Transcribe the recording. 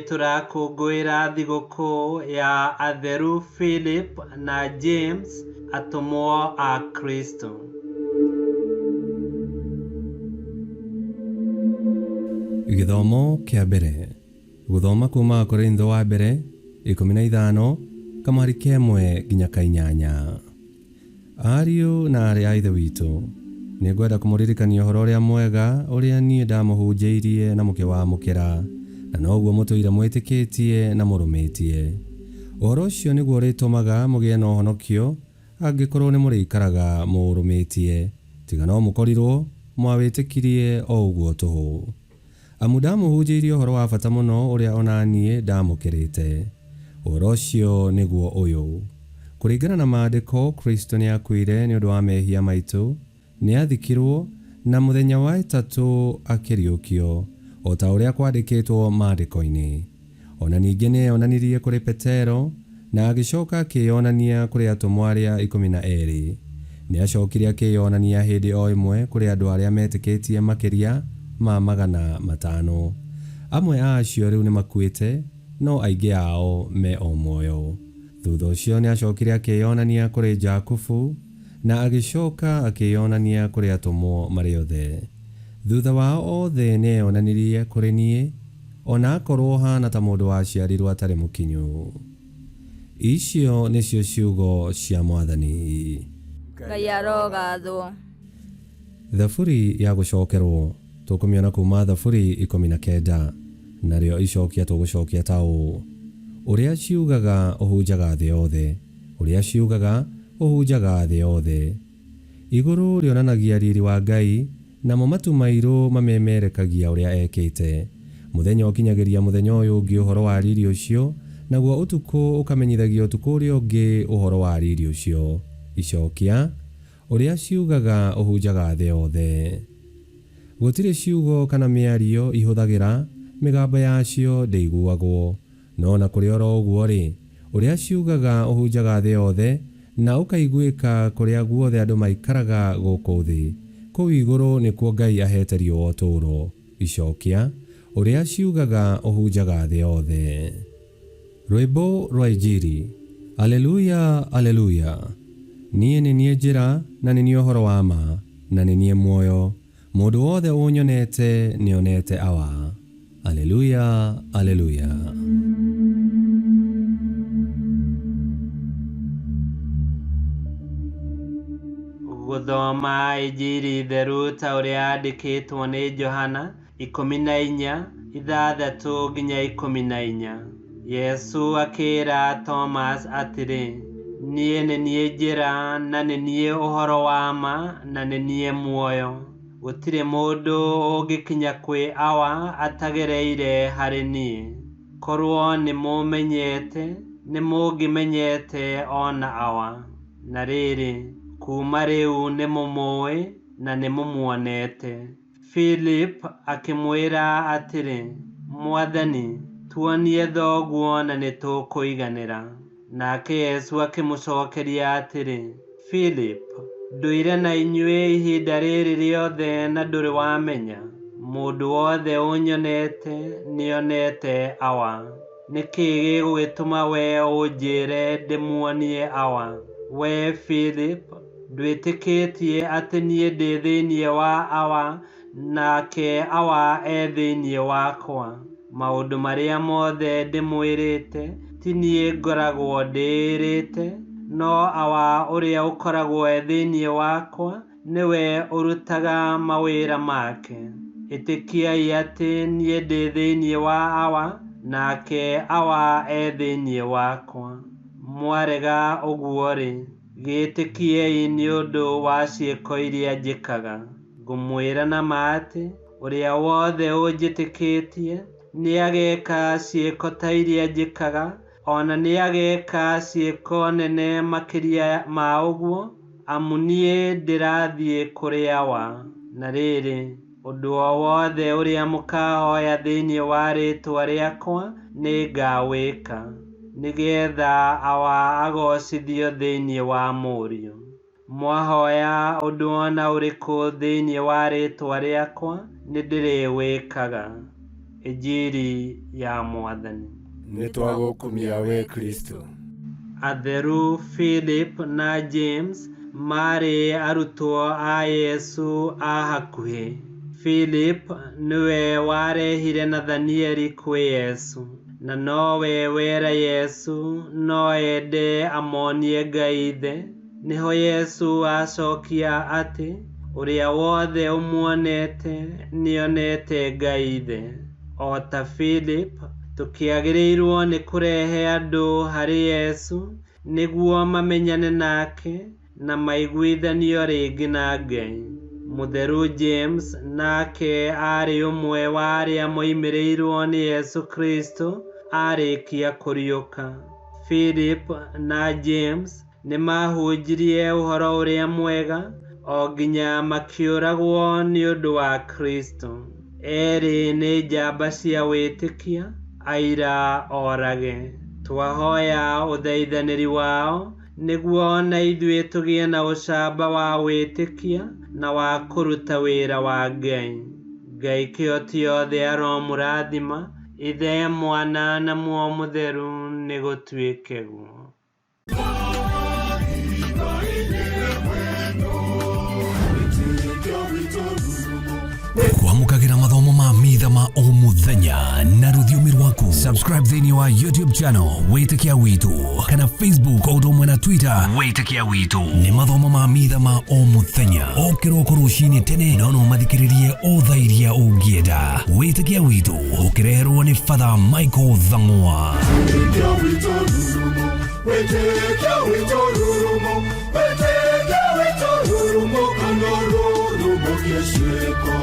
Tũrakũngũĩra thigũkũ ya Atheru Philip na James, atũmwo a Kristo. Gĩthomo kĩa mbere. Gũthoma kuma Korintho wa mbere 15 kamũhari ka ĩmwe nginya ka inyanya. Ariũ na aarĩ a Ithe witũ, nĩngwenda kũmũririkania ũhoro ũrĩa mwega ũrĩa niĩ ndamũhunjĩirie na mũkĩwamũkĩra, na noguo mũtũire mwĩtĩkĩtie na mũrũmĩtie. Ũhoro ũcio nĩguo ũrĩtũmaga mũgĩe na ũhonokio, angĩkorwo nĩmũrĩikaraga mũũrũmĩtie, tiga no mũkorirwo mwawĩtĩkirie o ũguo tũhũ. Amu ndamũhunjĩirie ũhoro wa bata mũno ũrĩa o na niĩ ndaamũkĩrĩte. Ũhoro ũcio nĩguo ũyũ, Kũringana na Maandĩko, Kristo nĩakuire nĩ ũndũ wa mehia maitũ, nĩathikirwo, na mũthenya wa ĩtatũ akĩriũkio, o ta ũrĩa kwandĩkĩtwo Maandĩko-inĩ. O na ningĩ nĩeyonanirie kũrĩ Petero, na agĩcoka akĩĩonania kũrĩ atũmwo arĩa 12. Nĩacookire akĩĩonania hĩndĩ o ĩmwe kũrĩ andũ arĩa metĩkĩtie makĩria ma 500. Amwe a acio rĩu nĩmakuĩte, no aingĩ ao me o muoyo. Thuutha ũcio nĩacookire akĩĩonania kũrĩ Jakubu, na agĩcooka akĩĩonania kũrĩ atũmwo marĩ othe. Thuutha wao othe nĩeyonanirie kũrĩ niĩ, o na akorwo haana ta mũndũ waciarirwo atarĩ mũkinyu. Icio nĩcio ciugo cia Mwathani. Ngai arogathwo. Thaburi ya gũcokerwo tũkũmĩona kuma Thaburi 19, narĩo icokia tũgũcokia ta ũũ: Ũrĩa ciugaga ũhunjaga thĩ yothe, ũrĩa ciugaga ũhunjaga thĩ yothe. Igũrũ rĩonanagia riri wa Ngai, namo matu mairũ mamemerekagia ũrĩa ekĩte. Mũthenya ũkinyagĩria mũthenya ũyũ ũngĩ ũhoro wa riri ũcio, naguo ũtukũ ũkamenyithagia ũtukũ ũrĩa ũngĩ ũhoro wa riri ũcio. Icokia: Ũrĩa ciugaga ũhunjaga thĩ yothe. Gũtirĩ ciugo kana mĩario ihũthagĩra, mĩgambo yacio ndĩiguagwo. No na kũrĩ oro ũguo-rĩ, ũrĩa ciugaga ũhunjaga thĩ yothe, na ũkaiguĩka kũrĩa guothe andũ maikaraga gũkũ thĩ. Kũu igũrũ nĩkuo Ngai aheete riũa ũtũũro. Icokia: Ũrĩa ciugaga ũhunjaga thĩ yothe. Rwĩmbo rwa Injiri. Aleluya, Aleluya! Niĩ nĩ niĩ njĩra, na nĩ niĩ ũhoro wa ma, na nĩ niĩ muoyo. Mũndũ wothe ũnyonete nĩonete Awa. Aleluya, Aleluya! Gũthoma Injiri theru ta ũrĩa yandĩkĩtwo nĩ Johana 14, 6 nginya 14. Yesu akĩĩra Thomas atĩrĩ, Niĩ nĩ niĩ njĩra na nĩ niĩ ũhoro wa ma na nĩ niĩ muoyo. Gũtirĩ mũndũ ũngĩkinya kwĩ Awa atagereire harĩ niĩ. Korwo nĩmũmenyete, nĩmũngĩmenyete o na Awa. Na rĩrĩ, kuuma rĩu nĩmũmũũĩ na nĩmũmuonete. Philip akĩmwĩra atĩrĩ, Mwathani, tuonie Thoguo na nĩtũkũiganĩra. Nake Yesu akĩmũcookeria atĩrĩ, Philip, ndũire na inyuĩ ihinda rĩrĩ rĩothe na ndũrĩ wamenya? Mũndũ wothe ũnyonete nĩonete Awa. Nĩ kĩĩ gĩgũgĩtũma wee ũnjĩĩre ndĩmuonie Awa? Wee Philip, ndwĩtĩkĩtie atĩ niĩ ndĩ thĩinĩ wa Awa nake Awa e thĩinĩ wakwa? Maũndũ marĩa mothe ndĩmwĩrĩte, ti niĩ ngoragwo ndĩĩrĩte, no Awa ũrĩa ũkoragwo e thĩinĩ wakwa nĩwe ũrutaga mawĩra make. Ĩtĩkiai atĩ niĩ ndĩ thĩinĩ wa Awa, nake Awa e thĩinĩ wakwa. Mwarega ũguo-rĩ, gĩĩtĩkiei nĩ ũndũ wa ciĩko iria njĩkaga. Ngũmwĩra na ma atĩ, ũrĩa wothe ũnjĩtĩkĩtie nĩageeka ciĩko ta iria njĩkaga, o na nĩageeka ciĩko nene makĩria ma ũguo, amu niĩ ndĩrathiĩ kũrĩ Awa. Na rĩrĩ, ũndũ o wothe ũrĩa mũkahooya thĩinĩ wa rĩĩtwa rĩakwa nĩngawĩka, nĩgeetha Awa agoocithio thĩinĩ wa Mũriũ. Mwahoya ũndũ o na ũrĩkũ thĩinĩ wa rĩĩtwa rĩakwa, nĩndĩrĩwĩkaga. Injiri ya Mwathani. Nĩtwagũkumia we Kristo. Atheru Philip na James maarĩ arutwo a Yesu a hakuhĩ. Philip nĩwe warehire Nathanieli kwĩ Yesu, na nowe wera Yesu no ende amonie Ngai Ithe. Nĩho Yesu acokia atĩ ũrĩa wothe ũmuonete nĩonete Ngai Ithe. O ta Philip, tũkĩagĩrĩirwo nĩ kũrehe andũ harĩ Yesu nĩguo mamenyane nake na maiguithanio rĩngĩ na Ngai. Mũtheru James nake aarĩ ũmwe wa arĩa moimĩrĩirwo nĩ Yesu Kristo arĩkia kũriũka. Philip na James nĩmahunjirie ũhoro ũrĩa mwega o nginya makĩũragwo nĩ ũndũ wa Kristo. Erĩ nĩ njamba cia wĩtĩkia, aira orage. Twahoya ũthaithanĩri wao nĩguo ona ithuĩ tũgĩe na ũcamba wa wĩtĩkia na wa kũruta wĩra wa Ngai. Ngai kĩhoti othe aromũrathima, Ithe, Mwana na Muoyo Mũtheru, nĩgũtuĩke guo. Kwamũkagĩra mathomo ma mitha ma o mũthenya na rũthiomi rwaku. Subscribe thĩinĩ wa YouTube channel Wĩtĩkia Witũ kana Facebook o ũndũ ũmwe na Twitter Wĩtĩkia Witũ. Nĩ mathomo ma mitha ma o mũthenya o kĩroko rũcinĩ tene, no no mathikĩrĩrie o thaa iria ũngĩenda. Wĩtĩkia Witũ ũkĩreherwo nĩ Father Michael Thang'wa. Wĩtĩkia witũ rurumo, wĩtĩkia witũ rurumo, wĩtĩkia witũ rurumo, kana rurumo kĩciĩko.